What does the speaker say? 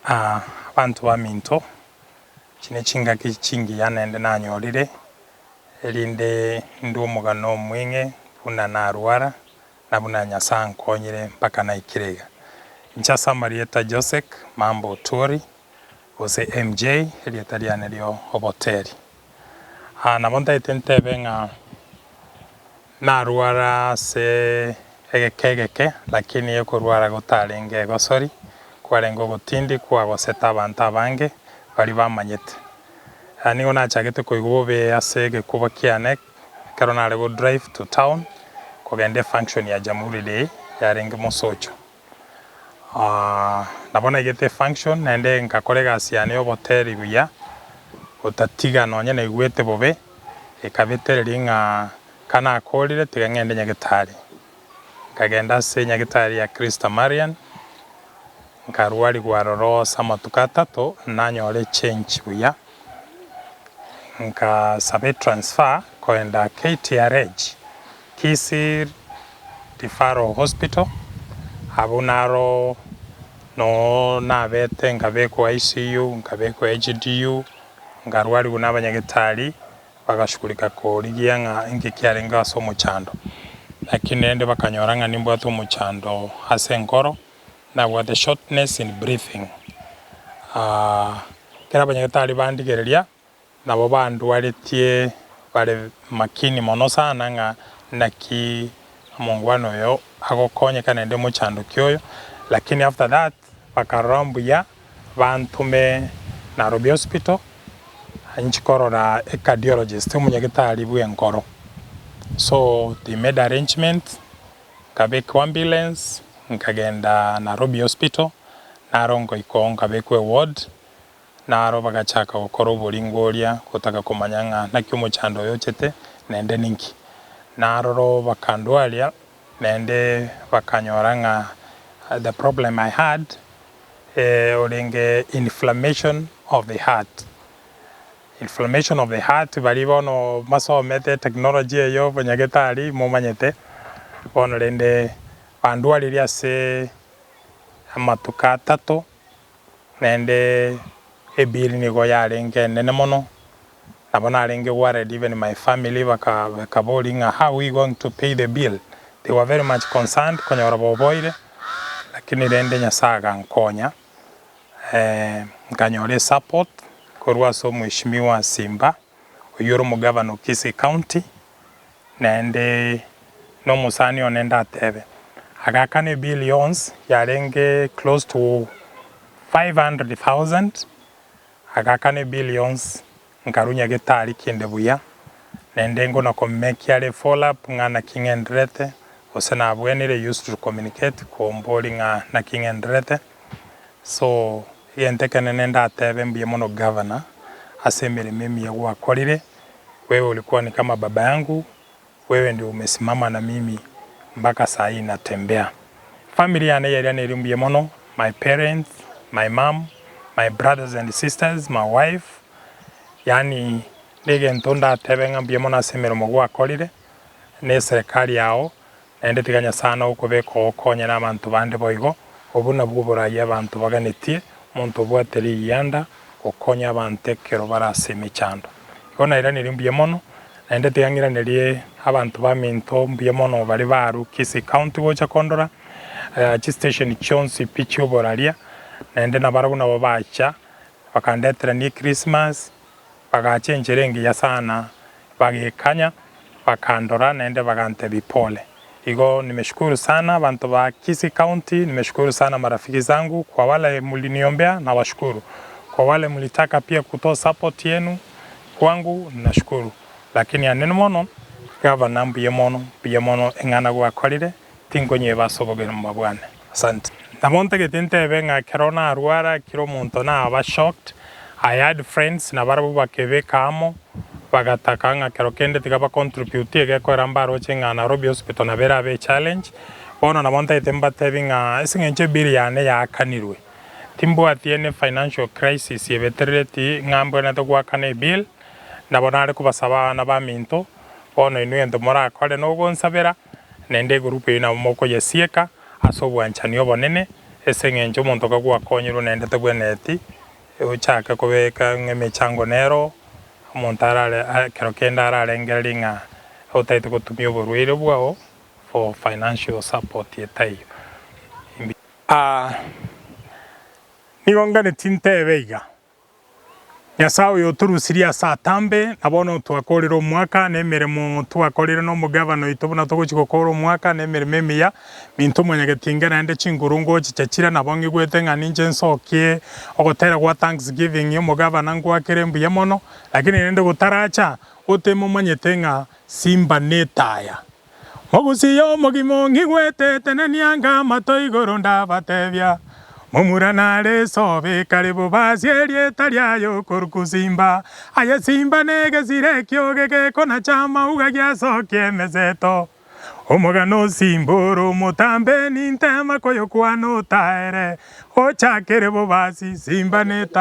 Abanto baminto, echi nechingaki chingiya naende nanyorire, erinde ndue omogano omweng'e buna narwara, na buna Nyasae ankonyire mpaka naikire iga. Inche ase amarieta Josek Mambo Otuori, gose MJ, erieta riane rio oboteri. Nabo ntagete ntebe ng'a Narwara ase egeka egeke, lakini okorwara gotarenge egosori, kwarenge ogotindi kwagosete abanto abange baria bamanyete. Nigo nachagete koigwa bobe ase egekuba kiane ekero nare go drive to town kogenda efunction ya Jamhuri Day yarenge Mosocho. Nabo naigete efunction naende ngakora egasi yane ya oboteri buya, gotatiga nonye naigwete bobe, ekabetereria ng'a kanakorire tiga ng'ende nyagetari. Nkagenda ase nyagetari ya Christa Marian, nkarwarigwa aroro ase amatuko atato, nanyora echange buya, nkasaba etransfer kogenda KTRH. Kisii Referral Hospital, abwo naro noo nabete nkabekwa ICU, nkabekwa HDU, nkarwarigwa na abanyagetari, bagashughulika korigia ng'a inki kiarenge ase omochando. Lakini rende bakanyora ng'a nimbwate omochando ase enkoro, nabwate shortness in breathing. Ekero abanyagetari bandigereria. Nabo bandwaretie bare makini mono sana ng'a naki omongwana oyo agokonyeka naende omochandoki oyo, lakini after that bakarora mbuya bantome Nairobi hospital inchi korora e cardiologist omonyagetari bwe enkoro. So they made arrangement nkabekwa ambulance nkagenda Nairobi hospital naro ngoika oo nkabekwa eward. Naro bagachaka gokora oboringoria, gotaka komanya ng'a naki omochando oyo ochete, naende ninki. Naroro bakandwaria, naende bakanyora ng'a the problem I had orenge inflammation of the heart. Inflammation of the heart baria bono basomete technology eye obonyagetari momanyete, bono rende bandwaririe ase amatuko atato. Naende ebill nigo yarenge enene mono, nabo narenge worried even my family baka bakaboria ng'a how we going to pay the bill, they were very much concerned konyora boboire, lakini rende Nyasaye agankonya nkanyora esupport korwa ase omweshimiwa Simba, oyio ore omogavana o Kisii county, Naende nomosani one ndatebe, agakana ebill yonsi yarenge close to 500,000, agakana ebill yonsi nkarwa nyagetari kinde buya, naende ngona komekia are follow up ng'a naki ng'endererete, gose nabwenire used to communicate kombori ng'a naki ng'endererete, so egento ekenene ndatebe mbuya mono governor ase emeremo emiya gwakorire. Wewe ulikuwa ni kama baba yangu, wewe ndio umesimama na mimi mpaka saa hii natembea. Family yane yaria neri mbuya mono, my parents, my mum, my brothers and sisters, my wife, yaani negento ndatebe ng'a mbuya mono ase emeremo gwakorire, na eserekari yao, Naende tiga Nyasae nagokobeka ogokonya nabanto bande boigo. Obwo nabwo oboraai abanto baganetie, omonto obwate rigianda gokonya abanto ekero bare ase emechando. Igo nairanerie mbuya mono, naende tiga ng'iranerie abanto baminto mbuya mono baria barwa Kisii County gocha kondora, chistation chionsi pi chioboraria, naende nabarabwo nabo bacha bakandeterania echristmas, Bagacha enchera engiya sana, bagekanya, bakandora naende bagantebia pole. Igo nimeshukuru sana abanto ba Kisii County, nimeshukuru sana marafiki zangu, kwa wale mliniombea nawashukuru, kwa wale mlitaka pia kutoa support yenu kwangu nashukuru. Lakini anene mono Gavana mbuya mono, mbuya mono eng'ana gwakorire, tinkonyeba ase obogima bwane. Asante. Nabo ntagete ntebe ng'a ekero narwara kera omonto naba shocked, I had friends nabarabwo bakebeka amo bagataka ng'a kero kende tiga ba contribute egekoera mbaroche ng'a Nairobi hospital nabo erabe echallenge. Bono nabo ntagete mbatebi ng'a ase eng'encho ebill yane yaakanirwe, timbwati any financial crisis ebeterereti ng'a mbwenerete goakana ebill, nabo nare kobasaba abana baminto, bono inwe egento morakore nogonsabera, naende egroup eyio nabo mokoyesieka. Ase obwanchani obonene, Ase eng'encho omonto kagwakonyirwe naende tabwenereti ochake kobeka ng'a emechango nero, omonto arare ekero kende ararengererie ng'a otagete gotumia oborwaire bwao for financial support etaiyo. Nigo nganeti ntebe iga, Nyasae oyo otorusirie ase atambe, na bono twakorire omwaka, na emeremo twakorire na omogavana oito buna togochia gokora omwaka, na emeremo emiya, minto mwanyagetinga naende chinguru ngochicha chire, nabo ng'igwete ng'a ninche nsokie ogotera gwa thanksgiving omogavana ngwakere mbuya mono, lakini rende gotaracha, oteme omanyete ng'a simba netaya. Mogusie omogima ong'igwete, tenenia anga amato igoro ndabatebia, Momura nare esobe kare bobasie erieta riaye okorokwa Simba. Aye Simba negesire ekioge gekonacha amauga giasokia emeseto. Omogano o Simba ore omotambe nintema koyokwana otaere, ochakere bobasi, Simba neta.